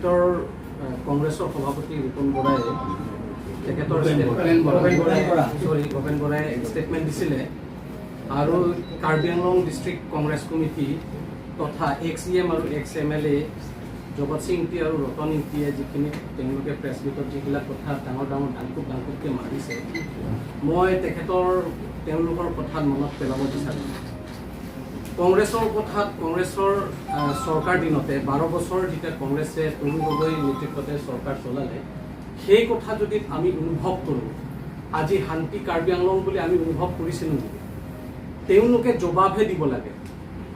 ষ্টেটৰ কংগ্ৰেছৰ সভাপতি ৰিপুণ বৰাই তেখেতৰ ভূপেন বৰা। ভূপেন বৰাই, চৰি, ভূপেন বৰাই ষ্টেটমেণ্ট দিছিলে আৰু কাৰ্বি আংলং ডিষ্ট্ৰিক্ট কংগ্ৰেছ কমিটি তথা এক্স ই এম আৰু এক্স এম এল এ জগত সিং ইংতি আৰু ৰতন ইংতিয়ে যিখিনি তেওঁলোকে প্ৰেছ মিটত যিবিলাক কথা ডাঙৰ ডাঙৰ ডাংকুপ ডাংকুপকৈ মাৰিছে, মই তেওঁলোকৰ কথাত মনত পেলাব বিচাৰোঁ। কংগ্ৰেছৰ কথাত কংগ্ৰেছৰ চৰকাৰ দিনতে 12 বছৰ যেতিয়া কংগ্ৰেছে তৰুণ গগৈৰ নেতৃত্বতে চৰকাৰ চলালে, সেই কথা যদি আমি অনুভৱ কৰোঁ, আজি শান্তি কাৰ্বি আংলং বুলি আমি অনুভৱ কৰিছিলোঁ নেকি? তেওঁলোকে জবাবহে দিব লাগে।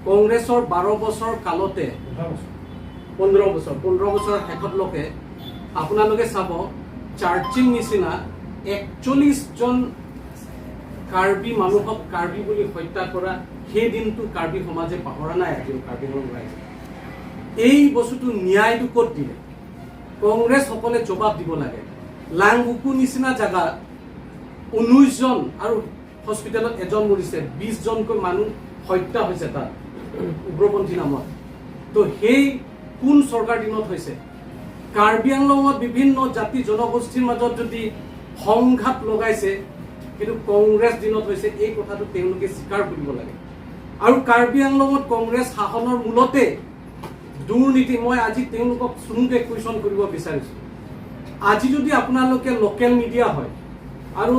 কংগ্ৰেছৰ 12 বছৰ কালতে, 15 বছৰ, 15 বছৰৰ শেষতলৈকে আপোনালোকে চাব, চাৰ্চিং নিচিনা 41জন কাৰ্বি মানুহক কাৰ্বি বুলি হত্যা কৰা সেই দিনটো কাৰ্বি সমাজে পাহৰা নাই আজিও। কাৰ্বি আংলং ৰাইজে এই বস্তুটো ন্যায়টো ক'ত দিলে? কংগ্ৰেছসকলে জবাব দিব লাগে। লাংবুকু নিচিনা জেগাত 19জন আৰু হস্পিটেলত এজন মৰিছে, 20জনকৈ মানুহ হত্যা হৈছে তাত উগ্ৰপন্থী নামত। তো সেই কোন চৰকাৰ দিনত হৈছে? কাৰ্বি আংলঙত বিভিন্ন জাতি জনগোষ্ঠীৰ মাজত যদি সংঘাত লগাইছে, কিন্তু কংগ্ৰেছ দিনত হৈছে, এই কথাটো তেওঁলোকে স্বীকাৰ কৰিব লাগে। আৰু কাৰ্বি আংলঙত কংগ্ৰেছ শাসনৰ মূলতে দুৰ্নীতি। মই আজি তেওঁলোকক চমুকে কুৱেশ্যন কৰিব বিচাৰিছোঁ। আজি যদি আপোনালোকে লোকেল মিডিয়া হয় আৰু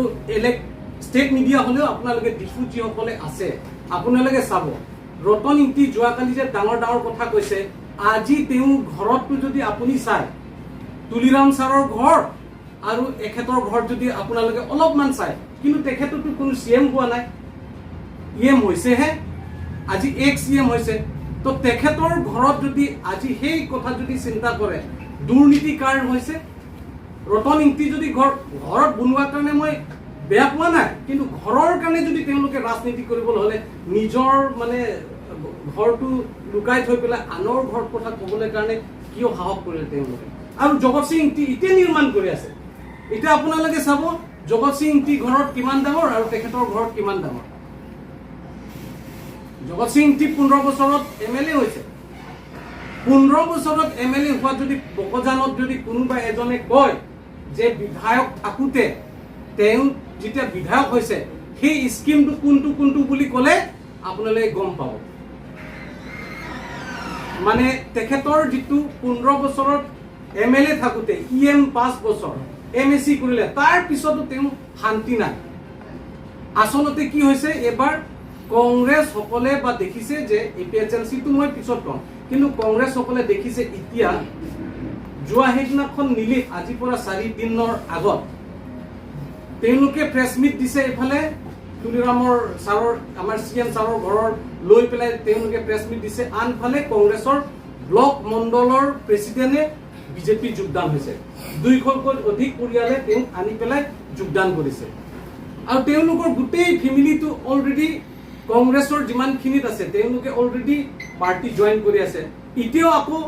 ষ্টেট মিডিয়া হ'লেও, আপোনালোকে ডিফুত যিসকলে আছে, আপোনালোকে চাব, ৰতন ইংতি যোৱাকালি যে ডাঙৰ ডাঙৰ কথা কৈছে, আজি তেওঁৰ ঘৰতটো যদি আপুনি চায়, তুলিৰাম ছাৰৰ ঘৰ আৰু এখেতৰ ঘৰত যদি আপোনালোকে অলপমান চায়, কিন্তু তেখেততো কোনো চি এম হোৱা নাই, ই এম হৈছেহে, আজি এক্স ই এম হৈছে। তো তেখেতৰ ঘৰত যদি আজি সেই কথা যদি চিন্তা কৰে, দুৰ্নীতি কাৰ হৈছে? ৰতন ইংতি যদি ঘৰত বনোৱাৰ কাৰণে মই বেয়া পোৱা নাই, কিন্তু ঘৰৰ কাৰণে যদি তেওঁলোকে ৰাজনীতি কৰিবলৈ হ'লে নিজৰ মানে ঘৰটো লুকাই থৈ পেলাই আনৰ ঘৰত কথা ক'বলৈ কাৰণে কিয় সাহস কৰিলে তেওঁলোকে? আৰু জগত সিং ইংতি এতিয়া নিৰ্মাণ কৰি আছে। এতিয়া আপোনালোকে চাব, জগত সিং ইংতি ঘৰত কিমান ডাঙৰ আৰু তেখেতৰ ঘৰত কিমান ডাঙৰ। জগত সিং ইংতি 15 বছৰত এম এল এ হৈছে। 15 বছৰত এম এল এ হোৱাত যদি বকজানত যদি কোনোবা এজনে কয় যে বিধায়ক থাকোঁতে তেওঁ যেতিয়া বিধায়ক হৈছে, সেই স্কিমটো কোনটো কোনটো বুলি ক'লে আপোনালোকে গম পাব। মানে তেখেতৰ যিটো 15 বছৰত এম এল এ থাকোঁতে ই এম 5 বছৰ এম এ চি কৰিলে, তাৰ পিছতো তেওঁ শান্তি নাই। আচলতে কি হৈছে, এইবাৰ কংগ্ৰেছসকলে বা দেখিছে যে এ পি এইচ এল চিটো মই পিছত ক'ম, কিন্তু কংগ্ৰেছসকলে দেখিছে এতিয়া যোৱা সেইদিনাখন নিলিত, আজিৰ পৰা 4 দিনৰ আগত তেওঁলোকে প্ৰেছ মিট দিছে। এইফালে তুলিৰামৰ ছাৰৰ, আমাৰ চি এম ছাৰৰ ঘৰৰ লৈ পেলাই তেওঁলোকে প্ৰেছ মিট দিছে। আনফালে কংগ্ৰেছৰ ব্লক মণ্ডলৰ প্ৰেচিডেণ্টে বিজেপি যোগদান হৈছে। 200তকৈ অধিক পৰিয়ালে তেওঁক আনি পেলাই যোগদান কৰিছে। আৰু তেওঁলোকৰ গোটেই ফেমিলিটো অলৰেডি কংগ্ৰেছৰ যিমানখিনিত আছে, তেওঁলোকে অলৰেডি পাৰ্টি জইন কৰি আছে। এতিয়াও আকৌ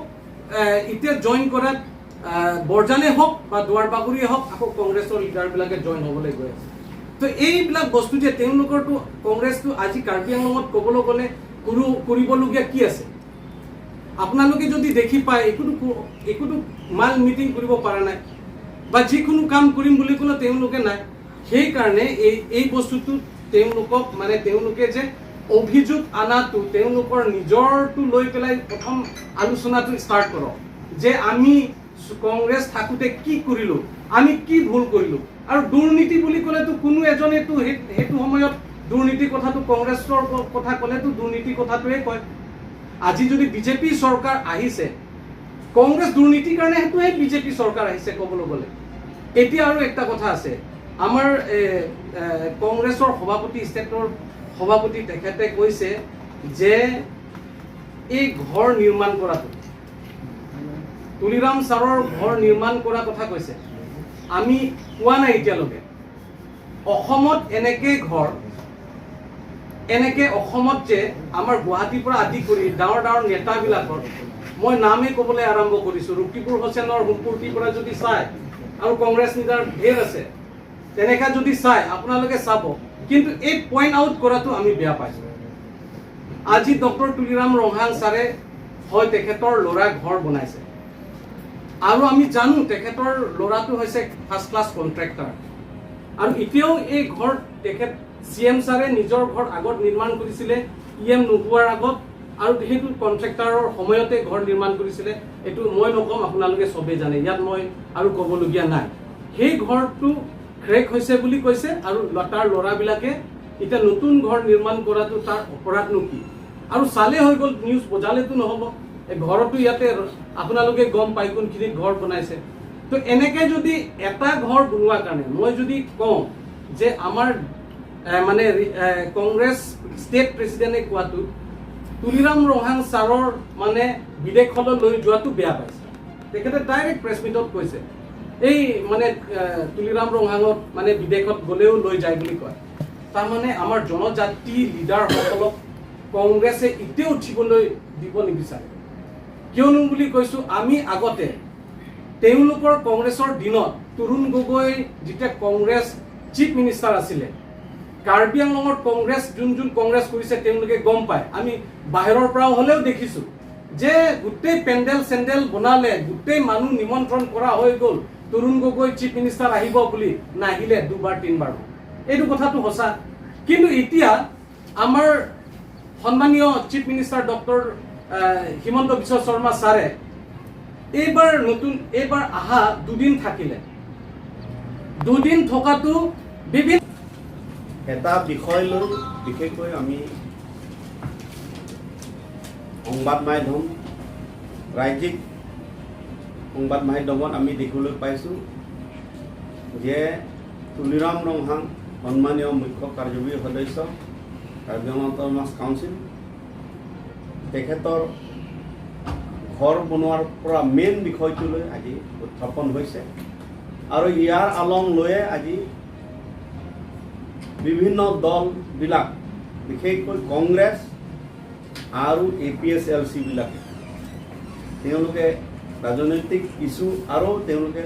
এতিয়া জইন কৰাত বৰজানে হওক বা দুৱাৰবাগৰিয়ে হওক, আকৌ কংগ্ৰেছৰ লিডাৰবিলাকে জইন হ'বলৈ গৈ আছে। তো এইবিলাক বস্তু যে তেওঁলোকৰতো কংগ্ৰেছটো আজি কাৰ্বি আংলঙত ক'বলৈ গ'লে কৰিবলগীয়া কি আছে? আপোনালোকে যদি দেখি পায়, একোতো মাল মিটিং কৰিব পৰা নাই বা যিকোনো কাম কৰিম বুলি ক'লে তেওঁলোকে নাই। সেইকাৰণে এই এই বস্তুটো তেওঁলোকক মানে তেওঁলোকে যে অভিযোগ আনাটো, তেওঁলোকৰ নিজৰটো লৈ পেলাই প্ৰথম আলোচনাটো ষ্টাৰ্ট কৰক যে আমি কংগ্ৰেছ থাকোঁতে কি কৰিলোঁ, আমি কি ভুল কৰিলোঁ। আৰু দুৰ্নীতি বুলি ক'লেতো কোনো এজনেতো সেইটো সময়ত দুৰ্নীতিৰ কথাটো, কংগ্ৰেছৰ কথা ক'লেতো দুৰ্নীতিৰ কথাটোৱে কয়। আজি যদি বিজেপি চৰকাৰ আহিছে, কংগ্ৰেছ দুৰ্নীতিৰ কাৰণে সেইটোহে বিজেপি চৰকাৰ আহিছে ক'বলৈ গ'লে। এতিয়া আৰু একটা কথা আছে, আমাৰ এ, এ, কংগ্ৰেছৰ সভাপতি, ষ্টেটৰ সভাপতি তেখেতে কৈছে যে এই ঘৰ নিৰ্মাণ কৰাটো, তুলিৰাম ছাৰৰ ঘৰ নিৰ্মাণ কৰা কথা কৈছে। আমি কোৱা নাই এতিয়ালৈকে অসমত এনেকে ঘৰ, এনেকে অসমত যে আমাৰ গুৱাহাটীৰ পৰা আদি কৰি ডাঙৰ ডাঙৰ নেতাবিলাকৰ, মই নামেই ক'বলৈ আৰম্ভ কৰিছোঁ, ৰকিবুল হোসেনৰ সম্পত্তিৰ পৰা যদি চায় আৰু কংগ্ৰেছ লিডাৰ ঢেৰ আছে, তেনেকা যদি চায় আপোনালোকে চাব। কিন্তু এই পইণ্ট আউট কৰাটো আমি বেয়া পাইছোঁ। আজি ডক্টৰ তুলিৰাম ৰংহাং ছাৰে হয় তেখেতৰ ল'ৰা ঘৰ বনাইছে। আৰু আমি জানো তেখেতৰ ল'ৰাটো হৈছে ফাৰ্ষ্ট ক্লাছ কণ্ট্ৰেক্টাৰ। আৰু এতিয়াও এই ঘৰ তেখেত চি এম ছাৰে নিজৰ ঘৰ আগত নিৰ্মাণ কৰিছিলে, ই এম নোহোৱাৰ আগত, আৰু সেইটো কণ্ট্ৰেক্টাৰৰ সময়তে ঘৰ নিৰ্মাণ কৰিছিলে। এইটো মই নক'ম, আপোনালোকে চবেই জানে, ইয়াত মই আৰু ক'বলগীয়া নাই। সেই ঘৰটো ক্ৰেক হৈছে বুলি কৈছে আৰু তাৰ ল'ৰাবিলাকে এতিয়া নতুন ঘৰ নিৰ্মাণ কৰাটো তাৰ অপৰাধনো কি? আৰু চালে হৈ গ'ল, নিউজ বজালেতো নহ'ব। এই ঘৰতো ইয়াতে আপোনালোকে গম পায় কোনখিনিত ঘৰ বনাইছে। তো এনেকে যদি এটা ঘৰ বনোৱাৰ কাৰণে মই যদি কওঁ যে আমাৰ মানে কংগ্ৰেছ ষ্টেট প্ৰেচিডেণ্টে কোৱাটো, তুলিৰাম ৰংহাং ছাৰৰ মানে বিদেশলৈ লৈ যোৱাটো বেয়া পাইছে। তেখেতে ডাইৰেক্ট প্ৰেছ মিটত কৈছে, এই মানে তুলিৰাম ৰংহাঙত মানে বিদেশত গ'লেও লৈ যায় বুলি কয়। তাৰমানে আমাৰ জনজাতি লিডাৰসকলক কংগ্ৰেছে এতিয়াও উঠিবলৈ দিব নিবিচাৰে। কিয়নো বুলি কৈছোঁ, আমি আগতে তেওঁলোকৰ কংগ্ৰেছৰ দিনত তৰুণ গগৈ যেতিয়া কংগ্ৰেছ চিফ মিনিষ্টাৰ আছিলে, কাৰ্বি আংলঙত কংগ্ৰেছ যোন যোন কংগ্ৰেছ কৰিছে তেওঁলোকে গম পায়, আমি বাহিৰৰ পৰাও হ'লেও দেখিছোঁ যে গোটেই পেণ্ডেল চেণ্ডেল বনালে, গোটেই মানুহ নিমন্ত্ৰণ কৰা হৈ গ'ল, তৰুণ গগৈ চিফ মিনিষ্টাৰ আহিব বুলি, নাহিলে দুবাৰ তিনিবাৰ। এইটো কথাটো সঁচা। কিন্তু এতিয়া আমাৰ সন্মানীয় chief minister doctor Himanta Biswa Sarma ছাৰে এইবাৰ নতুন এইবাৰ আহা দুদিন থাকিলে, দুদিন থকাটো বিভিন্ন এটা বিষয় লৈ বিশেষকৈ আমি সংবাদ মাধ্যম, ৰাজ্যিক সংবাদ মাধ্যমত আমি দেখিবলৈ পাইছোঁ যে তুলিৰাম ৰংহাং, সন্মানীয় মুখ্য কাৰ্যবাহী সদস্য, কাৰ্বি আংলং অট'নমাছ কাউন্সিল, তেখেতৰ ঘৰ বনোৱাৰ পৰা মেইন বিষয়টো লৈ আজি উত্থাপন হৈছে আৰু ইয়াৰ আলম লৈয়ে আজি বিভিন্ন দলবিলাক, বিশেষকৈ কংগ্ৰেছ আৰু এ পি এছ এল চিবিলাকে তেওঁলোকে ৰাজনৈতিক ইছ্যু আৰু তেওঁলোকে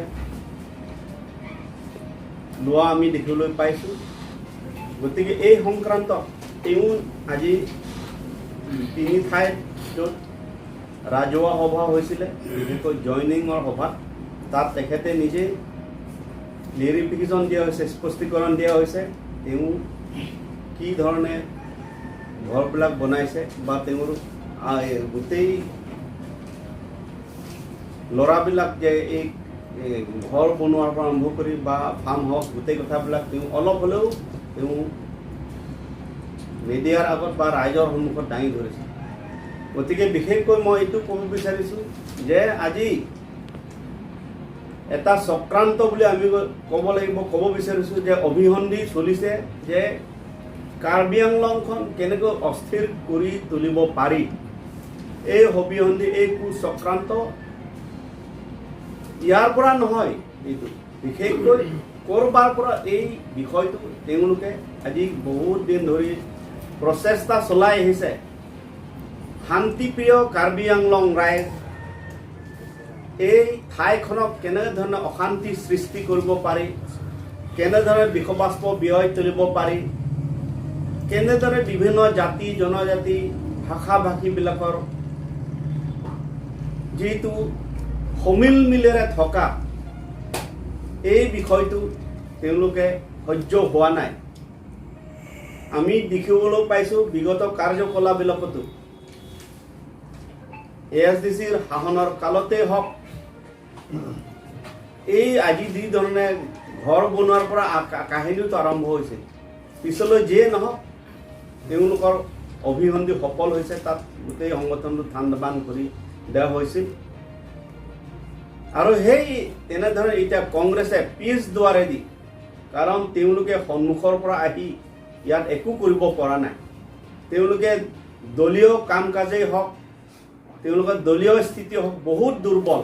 লোৱা আমি দেখিবলৈ পাইছোঁ। গতিকে এই সংক্ৰান্তত তেওঁ আজি তিনি ঠাইত য'ত ৰাজহুৱা সভা হৈছিলে, বিশেষকৈ জইনিঙৰ সভাত, তাত তেখেতে নিজে ক্লিয়াৰিফিকেশ্যন দিয়া হৈছে, স্পষ্টীকৰণ দিয়া হৈছে, তেওঁ কি ধৰণে ঘৰবিলাক বনাইছে বা তেওঁৰ গোটেই ল'ৰাবিলাক যে এই ঘৰ বনোৱাৰ পৰা আৰম্ভ কৰি বা ফাৰ্ম হাউচ গোটেই কথাবিলাক তেওঁ অলপ হ'লেও তেওঁ মিডিয়াৰ আগত বা ৰাইজৰ সন্মুখত দাঙি ধৰিছে। গতিকে বিশেষকৈ মই এইটো ক'ব বিচাৰিছোঁ যে আজি এটা চক্ৰান্ত বুলি আমি ক'ব লাগিব, ক'ব বিচাৰিছোঁ যে অভিসন্ধি চলিছে যে কাৰ্বি আংলংখন কেনেকৈ অস্থিৰ কৰি তুলিব পাৰি। এই অভিসন্ধি, এই কুচক্ৰান্ত ইয়াৰ পৰা নহয়, এইটো বিশেষকৈ ক'ৰবাৰ পৰা এই বিষয়টো তেওঁলোকে আজি বহুত দিন ধৰি প্ৰচেষ্টা চলাই আহিছে। শান্তিপ্ৰিয় কাৰ্বি আংলং ৰাইজ, এই ঠাইখনক কেনেধৰণে অশান্তি সৃষ্টি কৰিব পাৰি, কেনেদৰে বিষবাষ্প বিয়পাই তুলিব পাৰি, কেনেদৰে বিভিন্ন জাতি জনজাতি ভাষা ভাষীবিলাকৰ যিটো সমিল মিলেৰে থকা এই বিষয়টো তেওঁলোকে সহ্য হোৱা নাই। আমি দেখিবলৈ পাইছোঁ বিগত কাৰ্যকলাপবিলাকতো, এ এছ ডি চিৰ শাসনৰ কালতেই হওক, এই আজি যি ধৰণে ঘৰ বনোৱাৰ পৰা কাহিনীটো আৰম্ভ হৈছিল, পিছলৈ যিয়ে নহওক তেওঁলোকৰ অভিসন্ধি সফল হৈছে, তাত গোটেই সংগঠনটো থান বান কৰি দিয়া হৈছিল। আৰু সেই তেনেধৰণে এতিয়া কংগ্ৰেছে পিছ দুৱাৰেদি, কাৰণ তেওঁলোকে সন্মুখৰ পৰা আহি ইয়াত একো কৰিব পৰা নাই। তেওঁলোকে দলীয় কাম কাজেই হওক, তেওঁলোকৰ দলীয় স্থিতি হওক, বহুত দুৰ্বল।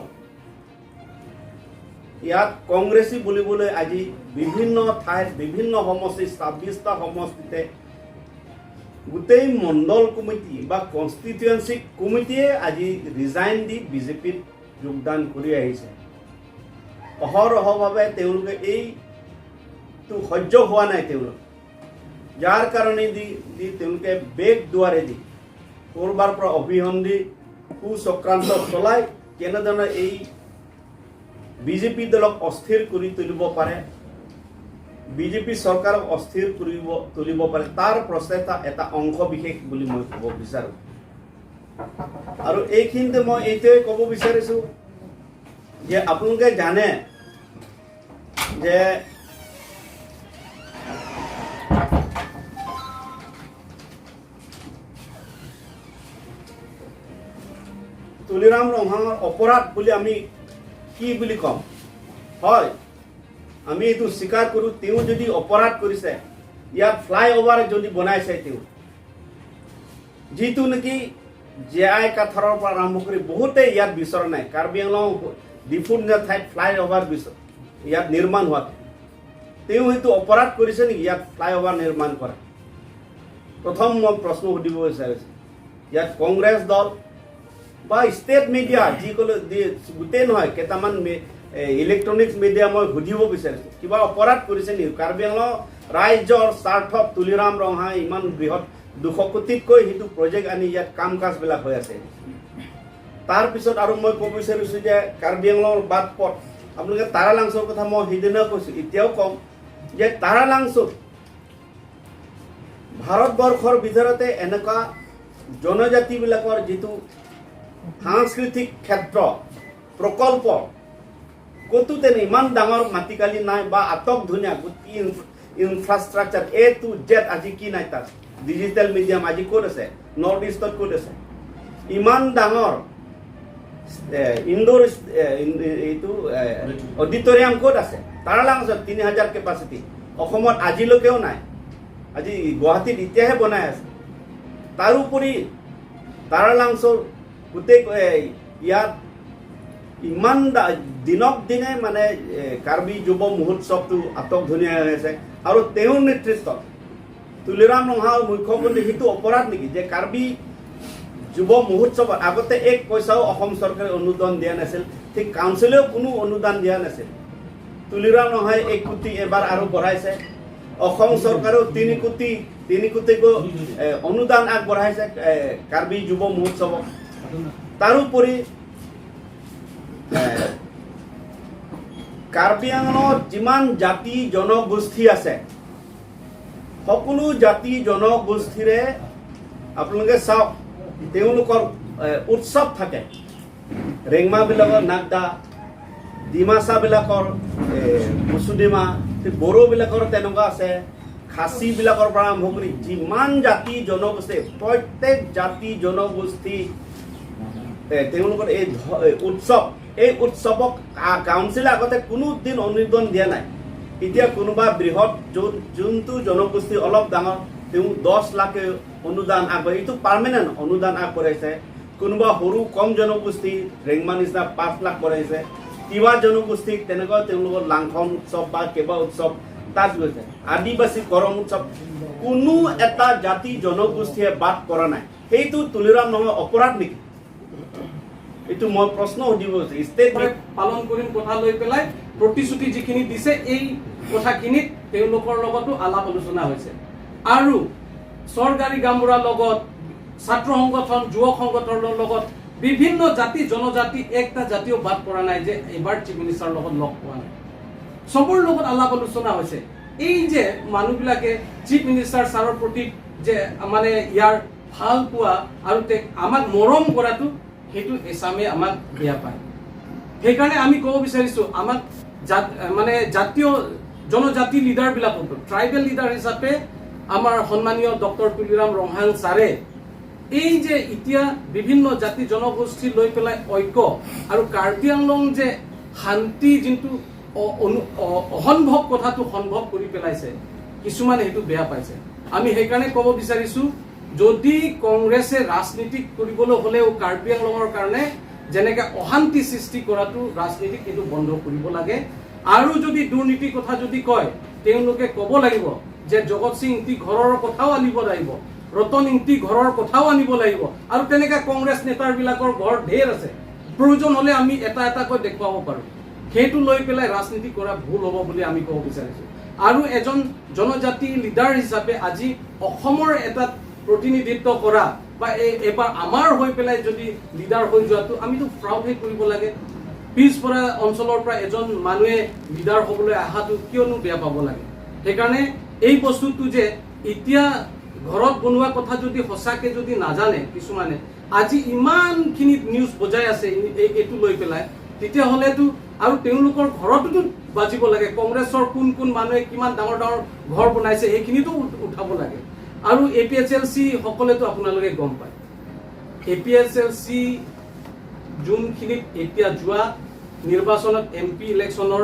ইয়াত কংগ্ৰেছী বুলিবলৈ আজি বিভিন্ন ঠাইত বিভিন্ন সমষ্টি, 26টা সমষ্টিতে গোটেই মণ্ডল কমিটি বা কনষ্টিটুৱেঞ্চি কমিটিয়ে আজি ৰিজাইন দি বিজেপিত যোগদান কৰি আহিছে। অহৰহভাৱে তেওঁলোকে এইটো সহ্য হোৱা নাই তেওঁলোক, যাৰ কাৰণে দি দি তেওঁলোকে বেগ দুৱাৰেদি ক'ৰবাৰ পৰা অভিসন্ধি কুচক্ৰান্ত চলাই কেনেধৰণে এই বিজেপি দলক অস্থিৰ কৰি তুলিব পাৰে, বিজেপি চৰকাৰক অস্থিৰ তুলিব পাৰে, তাৰ প্ৰচেষ্টা এটা অংশ বিশেষ বুলি মই ক'ব বিচাৰোঁ। আৰু এইখিনিতে মই এইটোৱে ক'ব বিচাৰিছোঁ যে আপোনালোকে জানে যে তুলিৰাম ৰংহাঙৰ অপৰাধ বুলি আমি কি বুলি ক'ম? হয়, আমি এইটো স্বীকাৰ কৰোঁ, তেওঁ যদি অপৰাধ কৰিছে, ইয়াত ফ্লাইঅভাৰ যদি বনাইছে, তেওঁ যিটো নেকি জে আই কাথাৰৰ পৰা আৰম্ভ কৰি বহুতে ইয়াত বিচৰা নাই, কাৰ্বি আংলং ডিফুৰ নিচিনা ঠাইত ফ্লাইঅভাৰ ইয়াত নিৰ্মাণ হোৱাত তেওঁ সেইটো অপৰাধ কৰিছে নেকি ইয়াত ফ্লাইঅভাৰ নিৰ্মাণ কৰা? প্ৰথম মই প্ৰশ্ন সুধিব বিচাৰিছোঁ, ইয়াত কংগ্ৰেছ দল বা ষ্টেট মিডিয়া যিকোনো গোটেই নহয়, কেইটামান ইলেক্ট্ৰনিক্স মিডিয়া মই সুধিব বিচাৰিছোঁ, কিবা অপৰাধ কৰিছে নেকি? কাৰ্বি আংলং ৰাজ্যৰ স্বাৰ্থত তুলিৰাম ৰংহাঙে ইমান বৃহৎ 200 কোটিতকৈ সেইটো প্ৰজেক্ট আনি ইয়াত কাম কাজবিলাক হৈ আছে। তাৰপিছত আৰু মই ক'ব বিচাৰিছোঁ যে কাৰ্বি আংলঙৰ বাট পথ, আপোনালোকে তাৰালাংচৰ কথা মই সিদিনা কৈছোঁ, এতিয়াও ক'ম যে তাৰালাংচত ভাৰতবৰ্ষৰ ভিতৰতে এনেকুৱা জনজাতিবিলাকৰ যিটো সাংস্কৃতিক ক্ষেত্ৰ প্ৰকল্প ক'তো তেনে ইমান ডাঙৰ মাটিকালি নাই বা আটক ধুনীয়া গোটেই ইনফ্ৰাষ্ট্ৰাকচাৰ এ টু জেড আজি কি নাই তাত? ডিজিটেল মিডিয়াম আজি ক'ত আছে? নৰ্থ ইষ্টত ক'ত আছে? ইমান ডাঙৰ ইনডোৰ এইটো অডিটৰিয়াম ক'ত আছে? তাৰালাংচত 3000 কেপাচিটি অসমত আজিলৈকেও নাই, আজি গুৱাহাটীত এতিয়াহে বনাই আছে। তাৰোপৰি তাৰালাংচৰ গোটেই ইয়াত ইমান দিনক দিনে মানে কাৰ্বি যুৱ মহোৎসৱটো আটক ধুনীয়া হৈ আছে আৰু তেওঁৰ নেতৃত্বত তুলিৰাম ৰংহাং মুখ্যমন্ত্ৰী, সেইটো অপৰাধ নেকি যে কাৰ্বি যুৱ মহোৎসৱত আগতে এক পইচাও অসম চৰকাৰে অনুদান দিয়া নাছিল, ঠিক কাউন্সিলেও কোনো অনুদান দিয়া নাছিল। তুলিৰাম ৰংহাঙে 1 কোটি এবাৰ আৰু বঢ়াইছে, অসম চৰকাৰেও 3 কোটিকৈ অনুদান আগবঢ়াইছে কাৰ্বি যুৱ মহোৎসৱক। তাৰোপৰি কাৰ্বি আংলঙত যিমান জাতি জনগোষ্ঠী আছে, সকলো জাতি জনগোষ্ঠীৰে আপোনালোকে চাওক তেওঁলোকৰ উৎসৱ থাকে। ৰেংমাবিলাকৰ নাগদা, ডিমাচাবিলাকৰ মুচুডিমা, বড়োবিলাকৰ তেনেকুৱা আছে, খাচীবিলাকৰ পৰা আৰম্ভ কৰি যিমান জাতি জনগোষ্ঠী, প্ৰত্যেক জাতি জনগোষ্ঠী তেওঁলোকৰ এই উৎসৱ, এই উৎসৱক কাউন্সিলে আগতে কোনো দিন অনুদান দিয়া নাই। এতিয়া কোনোবা বৃহৎ যোনটো জনগোষ্ঠী অলপ ডাঙৰ, তেওঁ 10 লাখে অনুদান আগবঢ়াই, এইটো পাৰ্মানেণ্ট অনুদান আগবঢ়াইছে। কোনোবা সৰু কম জনগোষ্ঠী ৰেংমা নিচিনা 5 লাখ বঢ়াইছে। তিৱা জনগোষ্ঠীক তেনেকুৱা তেওঁলোকৰ লাংখন উৎসৱ বা কিবা উৎসৱ তাত গৈছে, আদিবাসী কৰম উৎসৱ, কোনো এটা জাতি জনগোষ্ঠীয়ে বাদ পৰা নাই। সেইটো তুলিৰাম নহয় অপৰাধ নেকি? এইটো মই প্ৰশ্ন সুধিব বিচাৰিছোঁ। ষ্টেট পালন কৰিম কথা লৈ পেলাই প্ৰতিশ্ৰুতি যিখিনি দিছে, এই কথাখিনিত তেওঁলোকৰ লগতো আলাপ আলোচনা হৈছে। আৰু চৰকাৰী গামবুঢ়াৰ লগত, ছাত্ৰ সংগঠন, যুৱক সংগঠনৰ লগত বিভিন্ন জাতি জনজাতি একটা জাতিও বাদ পৰা নাই যে এইবাৰ চিফ মিনিষ্টাৰৰ লগত লগ পোৱা নাই, চবৰ লগত আলাপ আলোচনা হৈছে। এই যে মানুহবিলাকে চিফ মিনিষ্টাৰ ছাৰৰ প্ৰতি যে মানে ইয়াৰ ভাল পোৱা আৰু আমাক মৰম কৰাটো, সেইটো এছামে আমাক বেয়া পায়। সেইকাৰণে আমি ক'ব বিচাৰিছো, আমাক মানে জাতীয় জনজাতি লিডাৰবিলাকক, ট্ৰাইবেল লিডাৰ হিচাপে আমাৰ সন্মানীয় ডক্টৰ তুলিৰাম ৰংহাং ছাৰে এই যে এতিয়া বিভিন্ন জাতি জনগোষ্ঠী লৈ পেলাই ঐক্য আৰু কাৰ্বি আংলং যে শান্তি যোনটো অসম্ভৱ কথাটো সম্ভৱ কৰি পেলাইছে, কিছুমানে সেইটো বেয়া পাইছে। আমি সেইকাৰণে ক'ব বিচাৰিছো, যদি কংগ্ৰেছে ৰাজনীতি কৰিবলৈ হ'লেও কাৰ্বি আংলঙৰ কাৰণে যেনেকে অশান্তি সৃষ্টি কৰাটো ৰাজনীতিক সেইটো বন্ধ কৰিব লাগে। আৰু যদি দুৰ্নীতিৰ কথা যদি কয়, তেওঁলোকে ক'ব লাগিব যে জগত সিং ইংতি ঘৰৰ কথাও আনিব লাগিব, ৰতন ইংতি ঘৰৰ কথাও আনিব লাগিব। আৰু তেনেকে কংগ্ৰেছ নেতাবিলাকৰ ঘৰ ঢেৰ আছে, প্ৰয়োজন হ'লে আমি এটা এটাকৈ দেখুৱাব পাৰোঁ। সেইটো লৈ পেলাই ৰাজনীতি কৰা ভুল হ'ব বুলি আমি ক'ব বিচাৰিছোঁ। আৰু এজন জনজাতি লিডাৰ হিচাপে আজি অসমৰ এটা প্ৰতিনিধিত্ব কৰা বা এইবাৰ আমাৰ হৈ পেলাই যদি লিডাৰ হৈ যোৱাটো আমিতো প্ৰাউডহে কৰিব লাগে। পিছপৰা অঞ্চলৰ পৰা এজন মানুহে লিডাৰ হ'বলৈ অহাটো কিয়নো বেয়া পাব লাগে? সেইকাৰণে এই বস্তুটো যে এতিয়া ঘৰত বনোৱা কথা যদি সঁচাকে যদি নাজানে কিছুমানে, আজি ইমানখিনি নিউজ বজাই আছে এইটো লৈ পেলাই, তেতিয়াহ'লেতো আৰু তেওঁলোকৰ ঘৰতোতো বাজিব লাগে। কংগ্ৰেছৰ কোন কোন মানুহে কিমান ডাঙৰ ডাঙৰ ঘৰ বনাইছে, সেইখিনিতো উঠাব লাগে। আৰু এপিএইচএলচি সকলেতো আপোনালোকে গম পায়, এপিএইচএলচি যোনখিনিত এতিয়া যোৱা নিৰ্বাচনত এমপি ইলেকশ্যনৰ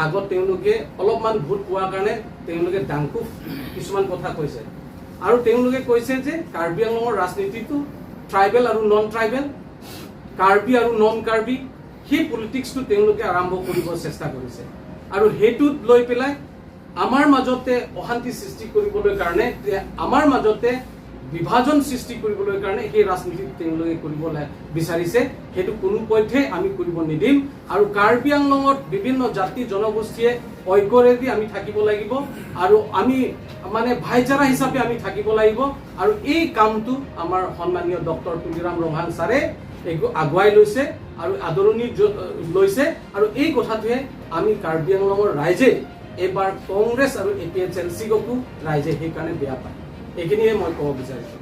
আগত তেওঁলোকে অলপমান ভোট পোৱাৰ কাৰণে তেওঁলোকে ডাংকুফ কিছুমান কথা কৈছে। আৰু তেওঁলোকে কৈছে যে কাৰ্বি আংলঙৰ ৰাজনীতিটো ট্ৰাইবেল আৰু নন ট্ৰাইবেল, কাৰ্বি আৰু নন কাৰ্বি, সেই পলিটিক্সটো তেওঁলোকে আৰম্ভ কৰিব চেষ্টা কৰিছে। আৰু সেইটোত লৈ পেলাই আমাৰ মাজতে অশান্তি সৃষ্টি কৰিবলৈ কাৰণে, আমাৰ মাজতে বিভাজন সৃষ্টি কৰিবলৈ কাৰণে সেই ৰাজনীতি তেওঁলোকে কৰিব বিচাৰিছে। সেইটো কোনো পধ্যে আমি কৰিব নিদিম। আৰু কাৰ্বি আংলঙত বিভিন্ন জাতি জনগোষ্ঠীয়ে ঐক্যৰেদি আমি থাকিব লাগিব আৰু আমি মানে ভাইচাৰা হিচাপে আমি থাকিব লাগিব। আৰু এই কামটো আমাৰ সন্মানীয় ডক্টৰ তুলিৰাম ৰংহাং ছাৰে আগুৱাই লৈছে আৰু আদৰণি লৈছে। আৰু এই কথাটোৱে আমি কাৰ্বি আংলঙৰ ৰাইজে এইবাৰ কংগ্ৰেছ আৰু এপিএইচএলচিকো ৰাইজে সেইকাৰণে বেয়া পায়। এইখিনিয়ে মই ক'ব বিচাৰিছোঁ।